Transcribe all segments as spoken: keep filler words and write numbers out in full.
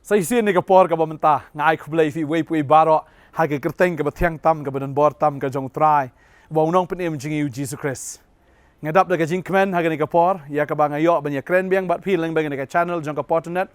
Sa shisien ha kane ka por kaba mynta nga ai khublei ïa phi uwei pa uwei baroh ha ka kyrteng kaba thiang tam, kaba donbor tam ka jong U Trai, uba u Nongpynim jong ngi U Jisu Khrist. Nga dap da ka jingkmen ha kane ka por ïa kaba nga ïoh ban ïakren biang bad phi lyngba kane ka channel jong ka Potternet.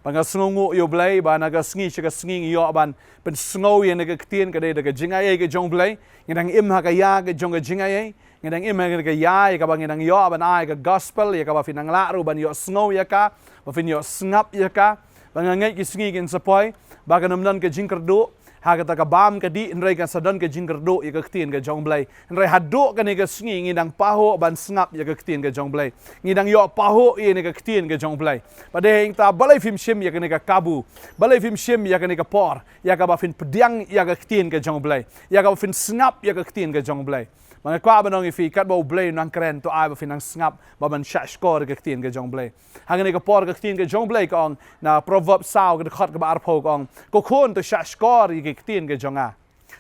Ba nga sngewnguh ïa U Blei ba na ka sngi sha ka sngi ngi ïoh ban pynsngew ïa kane ka ktien, ka dei da ka jingai ka jong U Blei. Ngi dang im ha ka ïa ka jong ka jingai. Ngi dang im ha ka ïa ïa kaba ngi dang ïoh ban ai ka gospel, ïa kaba phin nang lah ruh ban ïohsngew ïa ka, ba phin ïohsngap ïa ka. Ba nga ngeit ki sngi kin sa poi ba kan ym don ka jingkyrduh ha kata ka bam ka dih, hynrei kan sa don ka jingkyrduh ïa ka ktien ka jong U Blei. Hynrei haduh kane ka sngi ngi dang pahuh ban sngap ïa ka ktien ka jong U Blei. Ngi dang ïoh pahuh ïa kane ka ktien ka jong U Blei. Bad hangta balei phim shim ïa kane ka kabu, balei phim shim ïa kane ka por ïa kaba phin pdiang ïa ka ktien ka jong U Blei, ïa kaba phin sngap ïa ka ktien ka jong U Blei. Ba nga kwah ban ong ïa phi, katba U Blei u nang kren, to ai ba phin nang sngap, ba ban shahshkor ïa ka ktien ka jong U Blei. Ha kane ka por ka ktien ka jong U Blei ka ong na Proverb saw ka dkhot kaba arphew ka ong, "Ko khun, to shahshkor ïa ka ktien ka jong nga.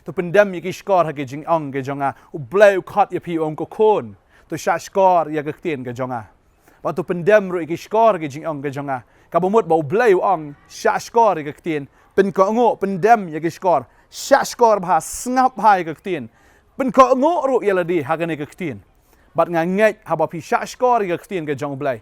To pyndem ïa ki shkor ha ka jingong ka jong nga." U Blei u khot ïa phi, u ong, "Ko khun, to shahshkor ïa ka ktien ka jong nga. Bad to pyndem ruh ïa ki shkor ha ka jingong ka jong nga." Kaba mut ba U Blei u ong, shahshkor ïa ka ktien, pynkohnguh, pyndem ïa ki shkor, shahshkor bha, sngap bha ïa ka ktien, pynkohnguh ruh ïa lade ha kane ka ktien. Bad nga ngeit haba phi shahshkor ïa ka ktien ka jong U Blei,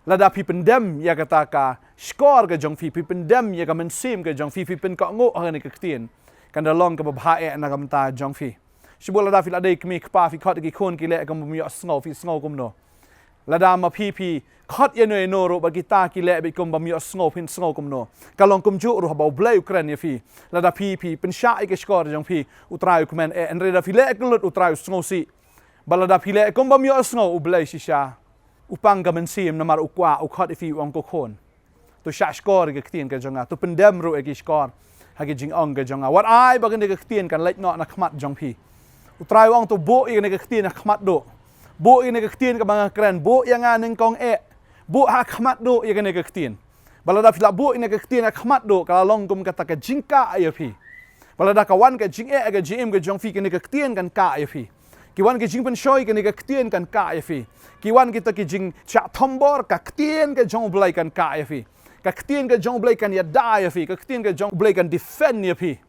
lada phi pyndem ïa kata ka shkor ka jong phi, phi pyndem ïa ka mynsiem ka jong phi, phi pynkohnguh ha kane ka ktien, kan da long kaba bha eh na ka bynta jong phi. Shibun lada phi la dei kmie kpa, phi khot ïa ki khun ki leh kum bym ïohsngew, phi sngew kumno? Lada ma phi phi khot ïano ïano ruh bad kita ki leh beit kum bym ïohsngew, phin sngew kumno? Ka long kumjuh ruh haba U Blei u kren ïa phi. Lada phi phi pynshah ïa ka shkor jong phi, U Trai u kmen eh, hynrei lada phi leh ka lut, U Trai u sngewsih. Bad lada phi leh kum bym ïohsngew, U Blei shisha u pang ka mynsiem, namar u kwah, u khot ïa phi, u ong, "Ko khun, to shahshkor ïa ka ktien ka jong nga, to pyndem ruh ïa ki shkor ha ka jingong ka jong nga." Wat ai ba kane ka ktien kan leit noh na khmat jong phi. U Trai u ong, "To buh ïa kane ka ktien ha khmat duh. Buh ïa kane ka ktien kaba nga kren, buh ïa nga nyngkong eh. Buh ha khmat duh ïa kane ka ktien." Bad lada phi la buh ïa kane ka ktien ha khmat duh, ka la long kum kata ka jingkah ïa phi. Bad lada ka wan ka jingeh ha ka jingim ka jong phi, kane ka ktien kan kah ïa phi. Ki wan ki jingpynshoi, kane ka ktien kan kah ïa phi. Ki wan kita ki jingshah thombor, ka ktien ka jong U Blei kan kah ïa phi. Ka ktien ka jong U Blei kan ïada ïa phi, ka ktien ka jong U Blei kan defend ïa phi.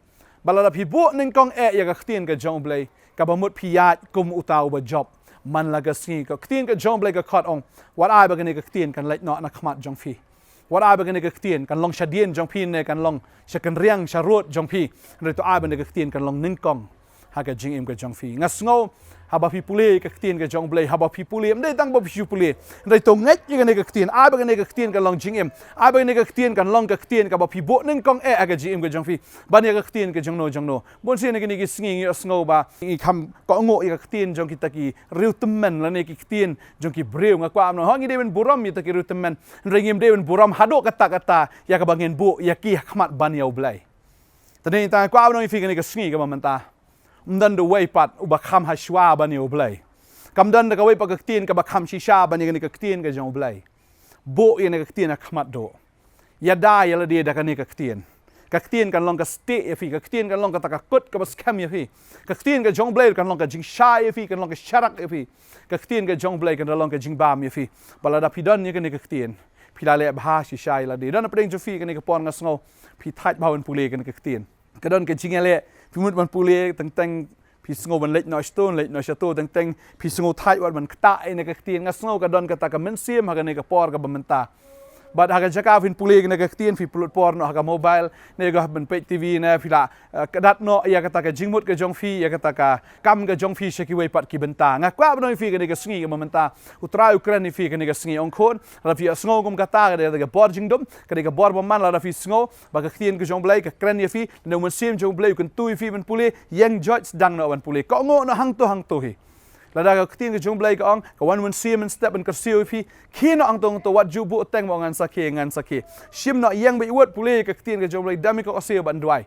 Bad lada phi buh nyngkong eh ïa ka ktien ka jong U Blei, kaba mut phi ïaid kum uta uba jop man la ka sngi. Ka ktien ka jong U Blei ka khot, ong, wat ai ba kane ka ktien kan leit noh na khmat jong phi. Wat ai ba kane ka ktien kan long shadien jong phi ne kan long sha kynriang sha rud jong phi. Hynrei to ai ba kane ka ktien kan long nyngkong ha ka jingim ka jong phi. Nga sngew haba phi pule ka ktien ka jong U Blei, haba phi pule, ym dei tang ba phi pule, hynrei to ngeit ïa kane ka ktien, ai ba kane ka ktien kan long jingim, ai ba kane ka ktien kan long ka ktien kaba phi buh nyngkong eh ha ka jingim ka jong phi. Ban ïa ka ktien ka jongno jongno. Bun sien ha kine ki sngi ngi ïohsngew ba ngi kham kohnguh ïa ka ktien jong kita ki riew tymmen lane ki ktien jong ki briew. Nga kwah ban ong, ho, ngi dei ban burom ïa kita ki riew tymmen, hynrei ngim dei ban burom haduh katta katta ïa kaba ngin buh ïa ki ha khmat ban ïa U Blei. Te dei tang nga kwah ban ong ïa phi kane ka sngi kaba mynta, ym don da uwei pat uba kham ha shuwa ban ïa U Blei. Kam don da kawei pat ka ktien kaba kham shisha ban ïa kane ka ktien ka jong U Blei. Buh ïa kane ka ktien ha khmat duh. Ïada ïa lade da kane ka ktien. Ka ktien kan long ka stieh ïa phi, ka ktien kan long kata ka kut kaba skhem ïa phi. Ka ktien ka jong U Blei kan long ka jingshai ïa phi, kan long ka sharak ïa phi. Ka ktien ka jong U Blei kan long ka jingbam ïa phi. Bad lada phi don ïa kane ka ktien, phi la leh bha shisha ïa lade. Don hapdeng jong phi kane ka por, nga sngew phi thait bha ban pule kane ka ktien. Ka don ka jingïaleh, phi mut ban pule teng teng phi sngew ban leit noh shato, leit noh shato, teng teng phi sngew thait wat ban ktah ïa kane ka ktien. Nga sngew ka don kata ka mynsiem ha kane ka por kaba mynta. Bad ha ka jaka phin pule ïa kane ka ktien, phi pynlut por noh ha ka mobile, ne ïa ka ban peit T V, ne phi la, eh, kdat noh ïa kata ka jingmut ka jong phi, ïa kata ka kam ka jong phi sha kiwei pat ki bynta. Nga kwah ban ong ïa phi kane ka sngi kaba mynta, U Trai u kren ïa phi kane ka sngi, ong khun, lada phi sngew kum kata, ka dei ka bor jingdum, ka dei ka bor bymman. Lada phi sngew ba ka ktien ka jong U Blei ka kren ïa phi, lane u Mynsiem jong U Blei u kyntu ïa phi ban pule, ïeng joit sdang noh ban pule. Kohnguh noh hangto hangto hi. Lada ka ktien ka jong U Blei ka ong, ka wan u Mynsiem mynstep ban kyrsiew ïa phi, khie noh hangto hangto, wat ju buh teng ba ngan sa khie, ngan sa khie. Shim noh, ïeng beit wut, pule ka ktien ka jong U Blei, dam ïa ka khohsiew ban duwai.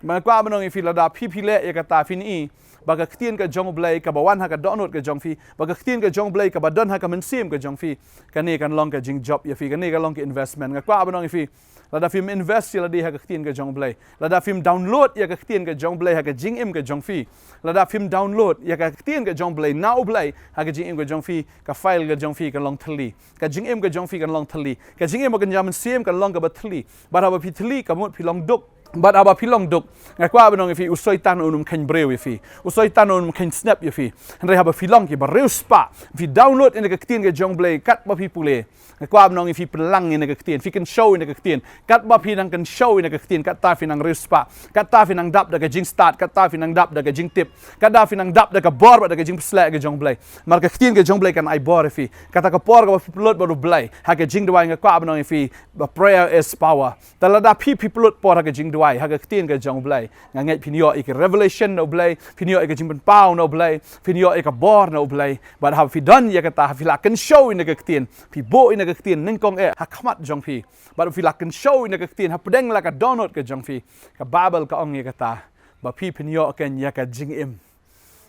Ba nga kwah ban ong ïa phi, lada phi phi leh ïa kata, phin i ba ka ktien ka jong U Blei kaba wan ha ka dohnud ka jong phi, ba ka ktien ka jong U Blei kaba don ha ka mynsiem ka jong phi, kane kan long ka jingjop ïa phi, kane ka long ka investment. Nga kwah ban ong ïa phi, lada phim invest ïa lade ha ka ktien ka jong U Blei, lada phim download ïa ka ktien ka jong U Blei ha ka jingim ka jong phi, lada phim download ïa ka ktien ka jong U Blei, na U Blei ha ka jingim ka jong phi, ka file ka jong phi kan long thylli, ka jingim ka jong phi kan long thylli, ka jingim ba kynja mynsiem kan long kaba thylli. Bad haba phi thylli, ka mut phi long duk. Bad haba phi long duk, nga kwah ban ong ïa phi, u Soitan un ym kheiñ briew ïa phi, u Soitan un ym kheiñ snep ïa phi. Hynrei haba phi long kiba riewspah, phi download ïa ka ktien ka jong U Blei katba phi pule, nga kwah ban ong ïa phi, pynlang ïa ka ktien, phi kynshew ïa ka ktien. Katba phi nang kynshew ïa ka ktien, kata phi nang riewspah, kata phi nang dap da ka jingstad, kata phi nang dap da ka jingtip, kata phi nang dap da ka bor bad da ka jingpysleh ka jong U Blei. Namar ka ktien ka jong U Blei kan ai bor ïa phi. Kata ka por kaba phi pynlut bad U Blei ha ka jingduwai, nga kwah ban ong ïa phi ba prayer is power. Te lada phi phi pynlut por ha ka jingduwai ha ka ktien ka jong U Blei, nga ngeit phin ïoh ïa ka revelation na U Blei, phin ïoh ïa ka jingpynpaw na U Blei, phin ïoh ïa ka bor na U Blei. Bad haba phi don ïa kata, phi la kynshew ïa ka ktien, phi buh ïa ka ktien nyngkong eh ha khmat jong phi, bad phi la kynshew ïa ka ktien hapdeng la ka dohnud ka jong phi, ka Baibl ka ong ïa kata, ba phi phin ïoh keiñ ïa ka jingim.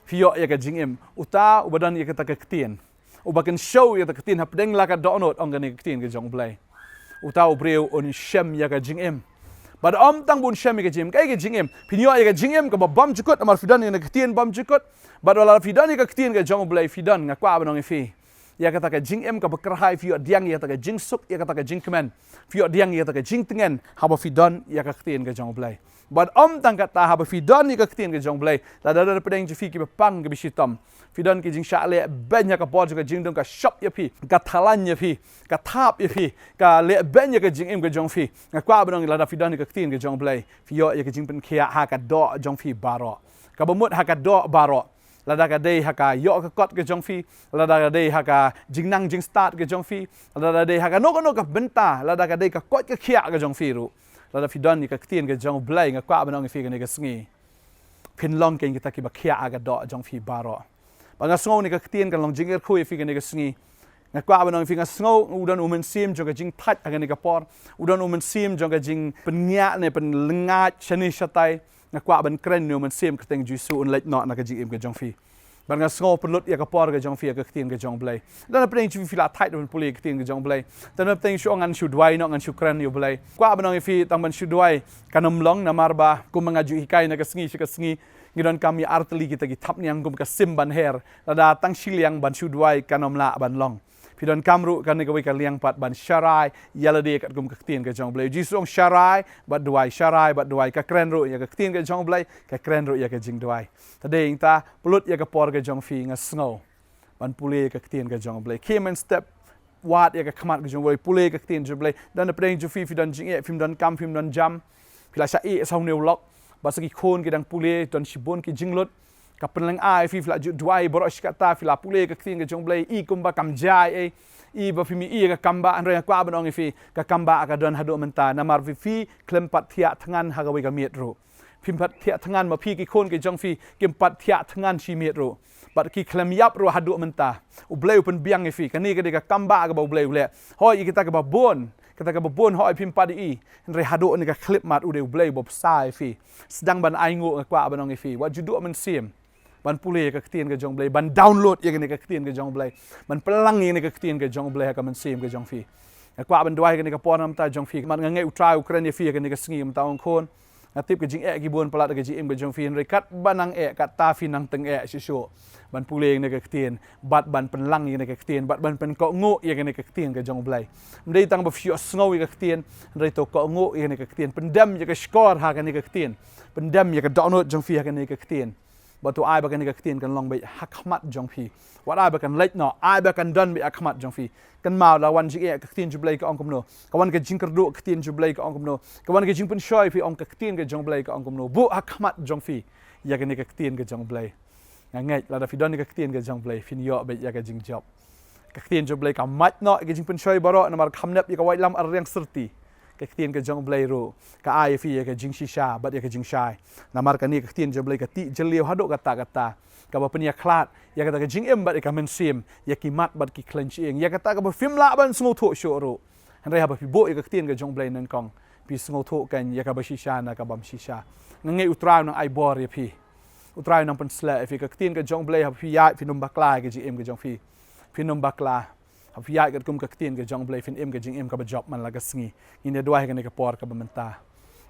Phi ïoh ïa ka jingim. Uta uba don ïa kata ka ktien, uba kynshew ïa kata ka ktien hapdeng la ka dohnud, ong kane ka ktien ka jong U Blei, uta u briew un shem ïa ka jingim. Bad ym tang ba un shem ïa ka jingim, kaei ka jingim? Phin ïoh ïa ka jingim kaba bymjukut, namar phi don ïa ka ktien bymjukut. Bad lada phi don ïa ka ktien ka jong U Blei, phi don, nga kwah ban ong ïa phi, ïa kata ka jingim kaba kyrhai, phi ïoh pdiang ïa kata ka jingsuk, ïa kata ka jingkmen, phi ïoh pdiang ïa kata ka jingtngen haba phi don ïa ka ktien ka jong U Blei. Bad ym tang kata, haba phi don ïa ka ktien ka jong U Blei, lada don hapdeng jong phi kiba pang kiba shitom, phi don ki jingshah leh beiñ ha ka bor jong ka jingdum, ka shop ïa phi, ka thalan ïa phi, ka thap ïa phi, ka leh beiñ ïa ka jingim ka jong phi, nga kwah ban ong, lada phi don ïa ka ktien ka jong U Blei, phi ïoh ïa ka jingpynkhiah ha ka doh jong phi baroh. Kaba mut ha ka doh baroh. Lada ka dei ha ka ïoh ka kot ka jong phi, lada ka dei ha ka jingnang jingstad ka jong phi, lada ka dei ha kano kano ka bynta, lada ka dei ka koit ka khiah ka jong phi ruh, lada phi don ïa ka ktien ka jong U Blei, nga kwah ban ong ïa phi kane ka sngi, phin long keiñ kita kiba khiah ha ka doh jong phi baroh. Bad nga sngew kane ka ktien kan long jingkyrkhu ïa phi kane ka sngi. Nga kwah ban ong ïa phi, nga sngew u don u mynsiem jong ka jingthait ha kane ka por, u don u mynsiem jong ka jingpynngiah ne pynlyngngat shane shatai. Nga kwah ban kren ïa u mynsiem, kyrteng Jisu un leit noh na ka jingim ka jong phi. Bad nga sngew pynlut ïa ka por ka jong phi ha ka ktien ka jong U Blei. Don hapdeng jong phi, phi la thait ban pule ïa ka ktien ka jong U Blei. Don hapdeng shu ong ngan shu duwai noh, ngan shu kren ïa U Blei. Kwah ban ong ïa phi, tang ban shu duwai kan ym long, namar ba kumba nga ju hikai na ka sngi sha ka sngi, ngi donkam ïa artylli kita ki thapniang kum ka sim ban her. Lada tang shiliang ban shu duwai kan ym lah ban long. Phi donkam ruh kane kawei ka liang pat ban sharai ïa lade katkum ka ktien ka jong U Blei. Jisu ong sharai bad duwai, sharai bad duwai. Ka kren ruh ïa ka ktien ka jong U Blei, ka kren ruh ïa ka jingduwai. Te dei ïa kata, pynlut ïa ka por ka jong phi, nga sngew, ban pule ïa ka ktien ka jong U Blei. Khie mynstep, wad ïa ka khmat ka jong U Blei, pule ïa ka ktien jong U Blei. Don hapdeng jong phi, phi don jingeh, phim donkam, phim don jam, phi la shah ïeh sa une u lok, bad sa ki khun ki dang pule, don shibun ki jinglut. Ka pynlyngngai ïa phi, phi la ju duwai baroh shi katta, phi la pule ïa ka ktien ka jong U Blei, i kumba kam jia ei, i ba phim ïohi ïa ka kambah. Hynrei nga kwah ban ong ïa phi, ka kambah ka don haduh mynta, namar phi, phi khlem pat thiah thngan ha kawei ka miet ruh. Phim pat thiah thngan, ma phi, ki khun ki jong phi kim pat thiah thngan shi miet ruh. Bad ki khlem ïap ruh haduh mynta. U Blei u pynbiang ïa phi. Kane ka dei ka kambah kaba U Blei u leh. Hooid, ïa kita kiba bun, kita kiba bun, hooid, phim pat ïohi. Hynrei haduh kane ka khyllipmat u dei U Blei uba bsa ïa phi. Sdang ban ainguh, nga kwah ban ong ïa phi, wat ju duh mynsiem ban pule ïa ka ktien ka jong U Blei, ban download ïa kane ka ktien ka jong U Blei, ban pynlang ïa kane ka ktien ka jong U Blei ha ka mynsiem ka jong phi. Nga kwah ban duwai ha kane ka por na ka bynta jong phi. Bad nga ngeit U Trai u kren ïa phi ha kane ka sngi, mynta, ong khun. Nga tip ka jingeh ki bun palat ha ka jingim ka jong phi, hynrei katba nang eh, kata phi nang tyngeh shuh shuh ban pule ïa kane ka ktien, bad ban pynlang ïa kane ka ktien, bad ban pynkohnguh ïa kane ka ktien ka jong U Blei. Ym dei tang ba phi ïohsngew ïa ka ktien, hynrei to kohnguh ïa kane ka ktien, pyndem ïa ka shkor ha kane ka ktien, pyndem ïa ka dohnud jong phi ha kane ka ktien. Bad to ai ba kane ka ktien kan long beit ha khmat jong phi. Wat ai ba kan leit noh, ai ba kan don beit ha khmat jong phi. Kynmaw, la wan jingeh, ka ktien jong U Blei ka ong kumno? Ka wan ka jingkyrduh, ka ktien jong U Blei ka ong kumno? Ka wan ka jingpynshoi, phi ong, ka ktien ka jong U Blei ka ong kumno? Buh ha khmat jong phi ïa kane ka ktien ka jong U Blei. Nga ngeit lada phi don ïa ka ktien ka jong U Blei, phin ïoh beit ïa ka jingjop. Ka ktien jong U Blei ka mad noh ïa ka jingpynshoi baroh, namar kam nep ïa ka waitlam arliang syrti. Ka ktien ka jong U Blei ruh ka ai ïa phi ïa ka jingshisha bad ïa ka jingshai. Namar kane ka ktien jong U Blei ka tih jylliew haduh katta katta, kaba pynïakhlad ïa kata ka jingim bad ïa ka mynsiem, ïa ki mat bad ki khleiñ shyieng, ïa kata kaba phim lah ban sngewthuh shuh ruh. Hynrei haba phi buh ïa ka ktien ka jong U Blei nyngkong, phi sngewthuh kan ïa kaba shisha na ka bym shisha. Nga ngeit U Trai u nang ai bor ïa phi. U Trai u nang pynshlur ïa phi. Ka ktien ka jong U Blei, haba phi ïaid phin ym bakla ïa ka jingim ka jong phi. Phin ym bakla. Haba phi ïaid katkum ka ktien ka jong U Blei phin im ka jingim kaba jop man la ka sngi. Ngin ïa duwai ha kane ka por kaba mynta.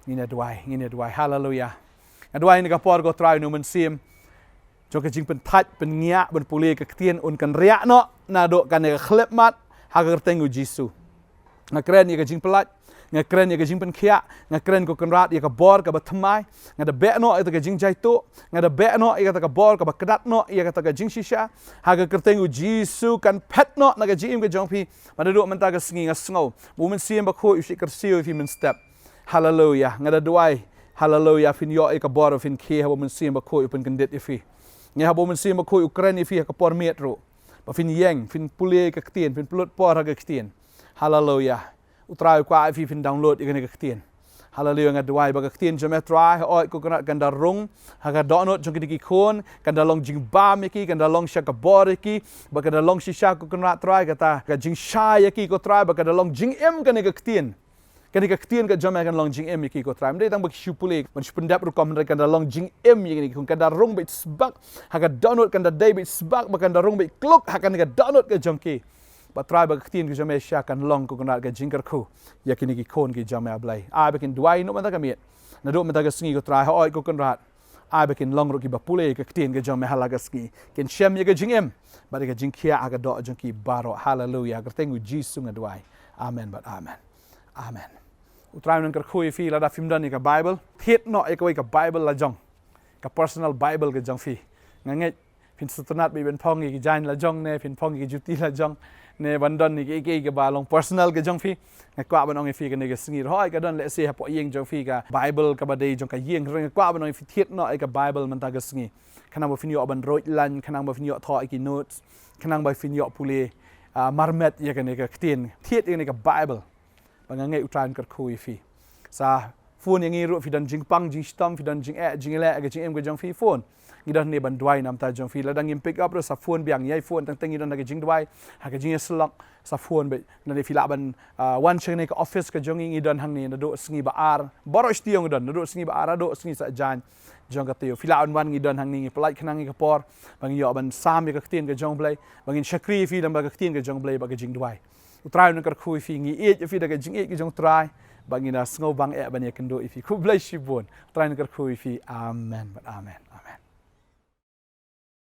Ngin ïa duwai, ngin ïa duwai. Haleluya. Nga duwai ha kane ka por ko Trai, U Mynsiem jong ka jingpynthait, pynngiah, ban pule ka ktien un kynriah noh naduh kane ka khyllipmat ha ka kyrteng U Jisu. Nga kren ïa ka jingpyllait, nga kren ïa ka jingpynkhiah, nga kren ko Kynrad ïa ka bor kaba thymmai. Nga da beh noh ïa kata ka jingjaituh, nga da beh noh ïa kata ka bor kaba kdat noh ïa kata ka jingshisha. Ha ka kyrteng U Jisu kan phet noh na ka jingim ka jong phi. Naduh mynta ka sngi nga sngew ba U Mynsiem Bakhuid u shah kyrsiew ïa phi mynstep. Haleluya. Nga da duwai, haleluya, phin ïoh ïa ka bor, phin khie haba U Mynsiem Bakhuid u pynkyndit ïa phi. Nga, haba U Mynsiem Bakhuid u kren ïa phi ha ka por miet ruh, ba phin ïeng, phin pule ka ktien, phin pynlut por ha ka ktien. Haleluya. U Trai u kwah ïa phi phin download ïa kane ka ktien. Haleluya. Nga duwai ba ka ktien jong me Trai, hooid ko Kynrad, kan da rung ha ka dohnud jong kine ki khun, kan da long jingbam ïa ki, kan da long sha ka bor ïa ki, ba kan da long shisha ko Kynrad Trai kata ka jingshai ïa ki ko Trai, ba kan da long jingim kane ka ktien. Kane ka ktien ka jong me kan long jingim ïa ki ko Trai. Ym dei tang ba ki shu pule, ban shu pyndep rukom, hynrei kan da long jingim ïa kine ki khun, kan da rung beit sbak ha ka dohnud, kan da dei beit sbak, ba kan da rung beit kluk ha kane ka dohnud ka jong ki. Ba Trai, ba ka ktien ka jong me shisha kan long ko Kynrad ka jingkyrkhu ïa kine ki khun ki jong me, A Blei. Ai ba kin duwai naduh mynta ka miet, naduh mynta ka sngi ko Trai, hooid ko Kynrad. Ai ba kin long ruh kiba pule ïa ka ktien ka jong me ha la ka sngi. Kin shem ïa ka jingim bad ïa ka jingkhiah ha ka doh jong ki baroh. Haleluya. Ha ka kyrteng U Jisu nga duwai. Amen bad amen. Amen. U Trai un kyrkhu ïa phi. Lada phim don ïa ka Bible, thied noh ïa kawei ka Bible la jong, ka personal Bible ka jong phi. Nga ngeit phin sngewtynnat beit ban phong ïa ki jaiñ la jong, ne phin phong ïa ki juti la jong, ne ban don ïa kiei kiei kaba long personal ka jong phi. Nga kwah ban ong ïa phi kane ka sngi, hooid ka don lehse hapoh ïing jong phi ka Bible kaba dei jong ka ïing, hynrei nga kwah ban ong ïa phi, thied noh ïa ka Bible mynta ka sngi. Khnang ba phin ïoh ban ruid lain, khnang ba phin ïoh thoh ïa ki notes, khnang ba phin ïoh pule, ah, marmet ïa kane ka ktien. Thied ïa kane ka Bible. Ba nga ngeit U Trai un kyrkhu ïa phi. Sa phone ïa ngi ruh, phi don jingpang jingshitom, phi don jingeh jingïaleh ha ka jingim ka jong phi, phone. Ngi don hangne ban duwai na ka bynta jong phi. Lada ngim pick up ruh, sa phone biang, ïai phone, teng teng ngi don ha ka jingduwai, ha ka jingïasyllok. Sa phone beit. Lane phi lah ban, ah, wan sha kane ka office ka jong ngi, ngi don hangne naduh sngi ba ar. Baroh shi taïew ngi don, naduh sngi ba ar haduh sngi Saitjaiñ jong ka taïew. Phi lah ban wan, ngi don hangne, ngi pyllait khnang ïa ka por ba ngin ïoh ban sam ïa ka ktien ka jong U Blei, ba ngin shakri ïa phi lyngba ka ktien ka jong U Blei bad ka jingduwai. U Trai un kyrkhu ïa phi. Ngi ïeit ïa phi da ka jingïeit ka jong U Trai, ba ngin da sngew bang eh ban ïakynduh ïa phi. Khublei shibun. U Trai un kyrkhu ïa phi. Amen bad amen. Amen.